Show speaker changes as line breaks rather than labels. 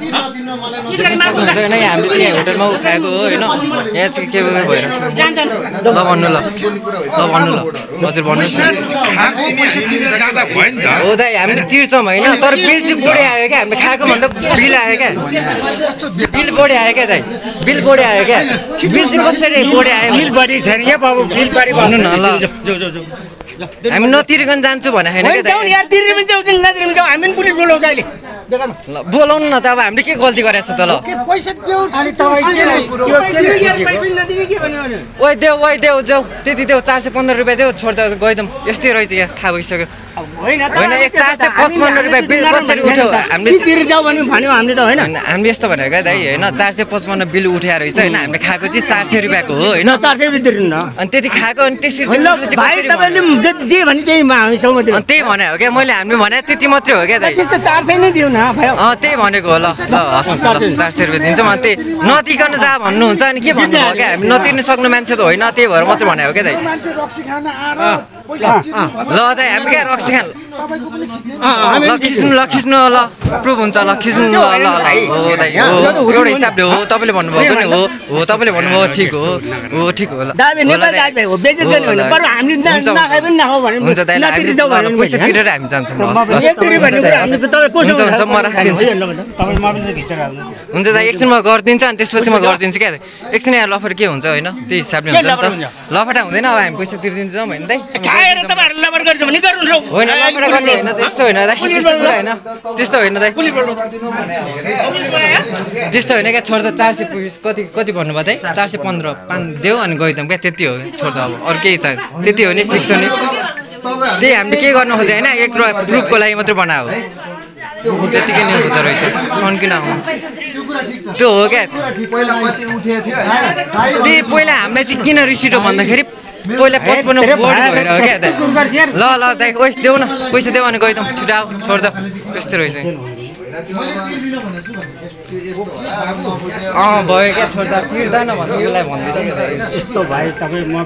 होइन हामीले चाहिँ होटलमा खाएको हो होइन यहाँ चाहिँ के भइरहेछ ल भन्नु ल भन्नु ल हजुर भन्नुहोस् हो दाइ हामीले तिर्छौँ होइन तर बिल चाहिँ बढी आयो क्या हामीले खाएको भन्दा बिल आयो क्या बिल बढी आयो क्या दाइ बिल बढी आयो क्या बिल चाहिँ कसरी बढी आयो
बिल बढी छैन क्या बाबु बिल बढी
भन्नु न ल हामी नतिरिकन जान्छु भने होइन ल बोलाउनु न त अब हामीले के गल्ती गरेछ त ल ओइ देऊ जाऊ त्यति देऊ 415 रुपियाँ देऊ छोड्दा गइदम यस्तै रहेछ यहाँ थाहा भइसक्यो होइन 455 रुपियाँ बिल कसरी उठ्यो हामीले हामीले यस्तो भनेको क्या दाइ होइन 455 बिल उठ्या रहेछ होइन हामीले खाएको चाहिँ 400 रुपियाँको हो होइन
400 रुपियाँ तिर्नु न
अनि त्यति खाएको अनि त्यसरी त्यही भने हो क्या मैले हामीले भने त्यति मात्रै हो क्या दाइ
400 नै दिउ न
त्यही भनेको हो ल हस् 400 रुपियाँ दिन्छौँ अनि त्यही नतिकन जा भन्नुहुन्छ अनि के भन्नु हो क्या हामी नतिर्न सक्ने मान्छे त होइन त्यही भएर मात्रै भने हो क्या दाइ ल दाइ हामी क्या रक्सी खान खिच्नु ल प्रुभ हुन्छ ल खिच्नु ल हो दाइ हो एउटा हिसाबले हो तपाईँले भन्नुभएको नि हो तपाईँले भन्नुभयो ठिक हो ल हुन्छ दाइ पैसा तिरेर हामी जान्छौँ हुन्छ म राखिदिन्छु हुन्छ दाइ एकछिन म गरिदिन्छु अनि त्यसपछि म गरिदिन्छु क्या एकछिन यहाँ लफर के हुन्छ होइन त्यही हिसाबले हुन्छ नि त लफटा हुँदैन अब हामी पैसा तिर्दिन्छौँ होइन दाइ होइन लफटा गर्ने होइन त्यस्तो होइन दाइ त्यस्तो होइन दाइ त्यस्तो होइन क्या छोड्दा 400 कति भन्नुभयो दाइ 415 देऊ अनि गइदिउँ क्या त्यति हो छोड्दा अब अरू केही चाहियो त्यति हो नि फिक्स हो नि त्यही हामीले के गर्नु खोज्यो होइन एक प्रुफको लागि मात्रै बनायो त्यतिकै नै हुँदो रहेछ सन्किन आउनु त्यो हो क्या त्यही पहिला हामीलाई चाहिँ किन रिसिट हो भन्दाखेरि पहिला 55 बोर्ड भएर हो क्या दाइ ल दाइ ओइ देऊ न पैसा देऊ अनि गइदौँ छिटो आऊ छोड्दा यस्तो रहेछ भयो क्या छोड्दा तिर्दैन भन्नु उसलाई भन्दैछ क्या
यस्तो भाइ तपाईँ म